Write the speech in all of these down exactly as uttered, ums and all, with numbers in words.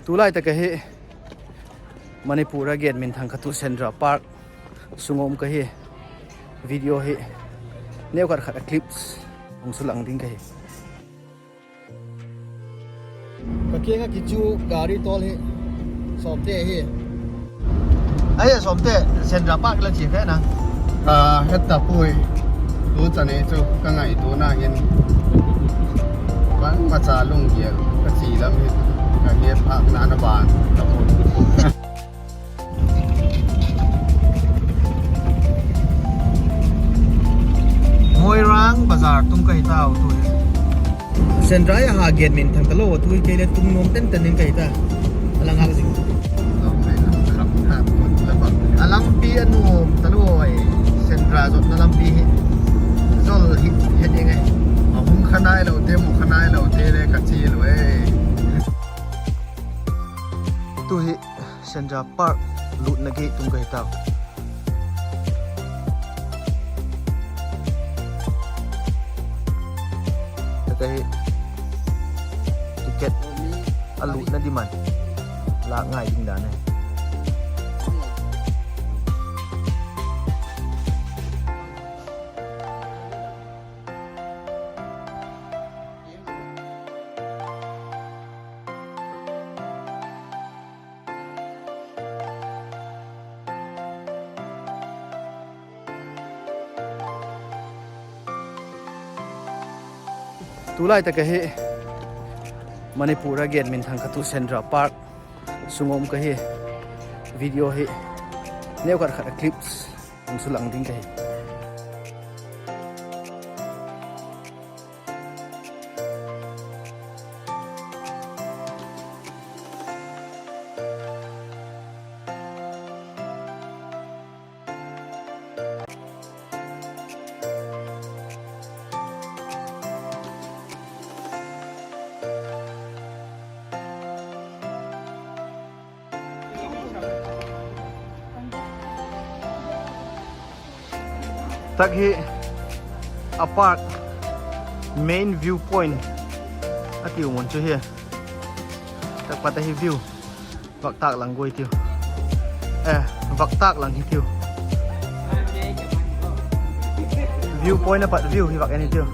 Tulai tak ahi, Manipur a gen minthang kha tu Sendra Park sung um ka hi. Video hi neukhat khat a clips hung sulang ding ka hi. Ka kiang ah kichu gari tawl hi Sawmte hi. Ai, Sawmte, Sendra Park la chia kha na. A, het ta puai. Tu chan ei chu ka ngaituana hin, bangmacha lunggel ka chi lam hi, ka het phâkna na ban ka pu. Moirang Bazar tung ka hi tau tu hi. Sendra a ha gen minthang talo, tu hi kei le tung nuam tenten ding ka hi ta. A la ngâk zing. A lampi a nuam talo ai. Sendra zotna lampi hi zol hi he ding ai. A hung kha nailote, mu kha nailote le ka chial uai. Tu hi Sendra Park lutna gate tung ka hi tau. Ka hi ticket a lutna demand lâk ngai ding dan ahi. Tulai tak ahi, Manipur a gen minthang kha tu Sendra Park sung um ka hi. Video hi neukhat khat a clips hung sulang ding ka hi. Tak hi a park main view point a tiu mun chu hi. Tak pat ahi view. Vak tâk lang guai tiu. E, vak tâk lang hi tiu. View point a pat view hi vak en hi tiu.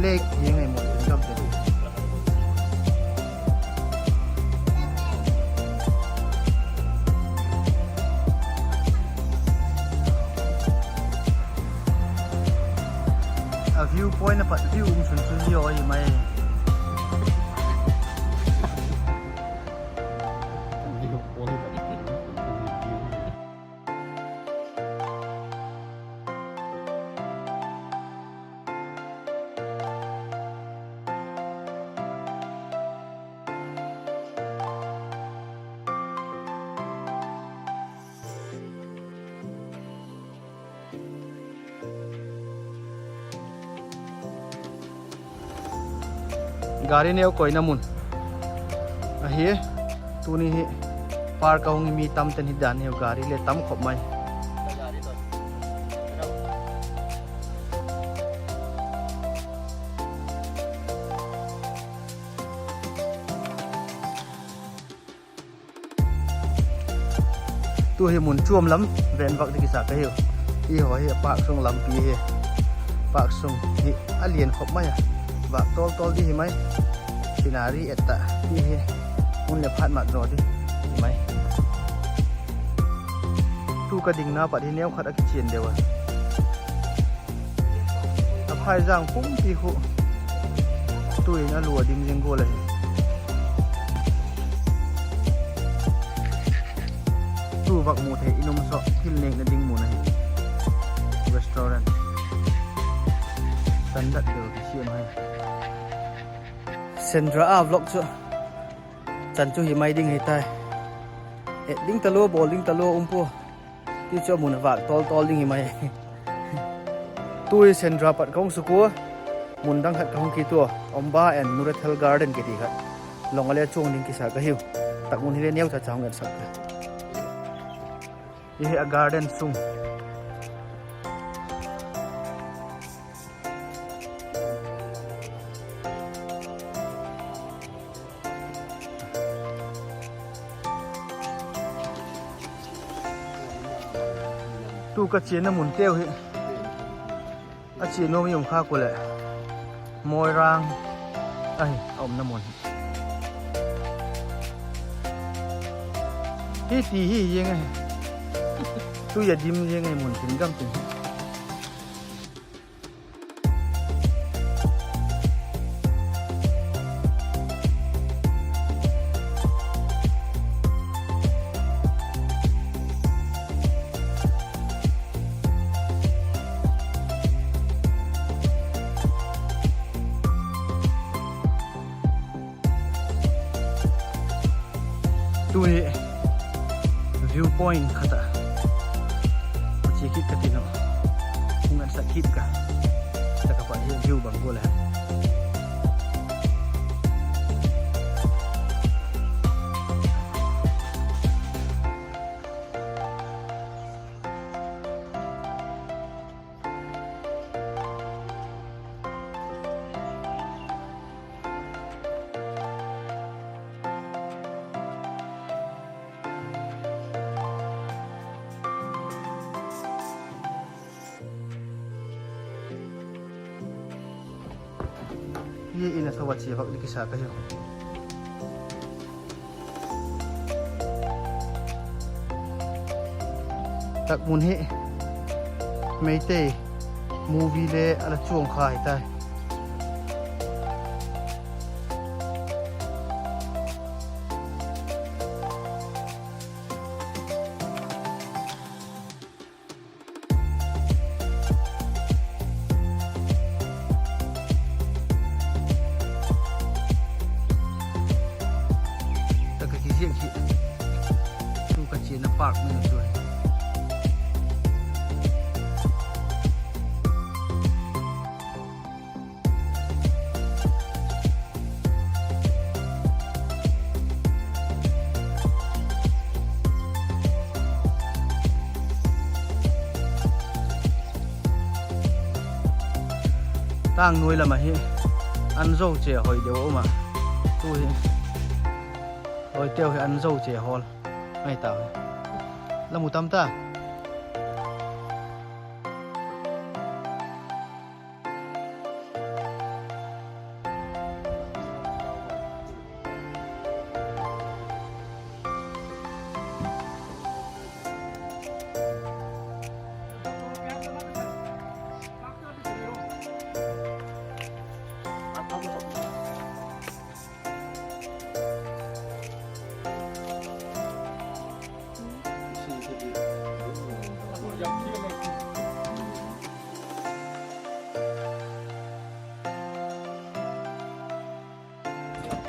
Lake hi ngai maw, gamte. A view point a pat view um sun chu hi aw hi mai. Gari neu koina mun ahi. Tuni hi park a hung hi mi tamten hi dan hi, gari le tam khop mai. Tu hi mun chuam lam ven vak ding kisa ka hiu. Hi haw hi park sung lampi hi. Park sung hi a lian khop mai a. Vak tawl tawl di hi mai. Scenery et ta di hi. Hun leh phat mat zaw di hi mai. Tu ka dingna pat hi neu khat a kichian deu a. A phaizang pumpi khu tu in a lua dim zing gual ahi. Tu vak mu thei in um saw thil nêkna ding mun ahi. Restaurant standard deu kisiam ahi. Sendra a vlog chu chan chu hi mai ding hi tai. Et ding talua, bawl ding talua um pua. Ti chu a mun a vak tawl tawl ding hi mai. Tu hi Sendra pat ka hung suk ua, mun dang khat ka hung kit ua, Omba and Nurathel Garden kiti khat. Long a le chuang ding kisa ka hiu. Tak mun hi le neu cha cha hung etsak ka. Hi a garden sung. Tu ka chiana munteu hi, a chia nuam i um kha kua leh, Moirang ahi a umna mun hi. Hiti hi ziang ahi. Tui a dim ziang ahi mun tin gam tin hi. Tuni view point khat ah chia kit ka tin uh, hung ensak kit ka, tak a pat hi view bang gual a hem. Hi in a tho a chia vak ding kisa ka hiu. Tak mun hi Meitei movie le a la chuang kha hi tai. Tak a kiziak hi, tu ka chiana park ni chu ahi. Tâng nuai lam ahi, an zo che hoi deu a um a, tu hi hoiteu hi an zo che hawl ahi ta. La mu tam ta.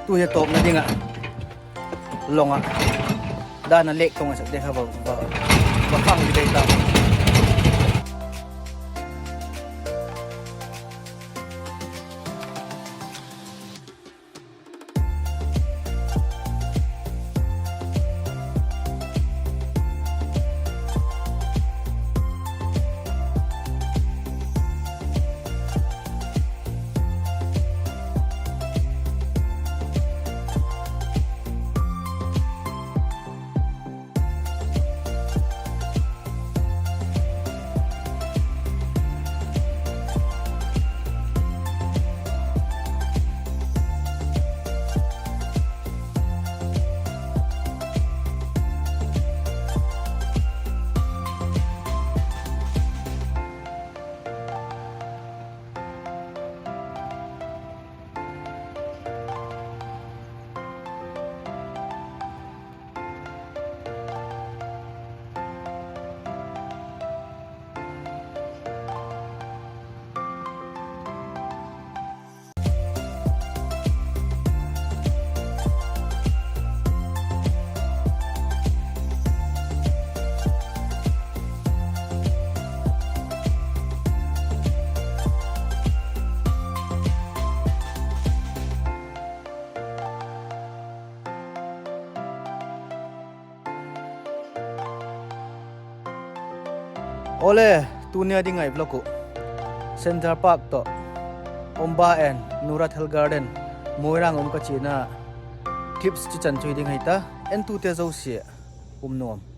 Tu hi tawpna ding ah, long ah, dan a lek tong a sak te kha va, va, va khang di dei ta. Awle, tuni a ding ah i vlog uh Central Park tawh Omba and Nurathel Garden, Moirang um ka chiana clips chi chan chu hi ding ahi ta. Entute zosia um nuam.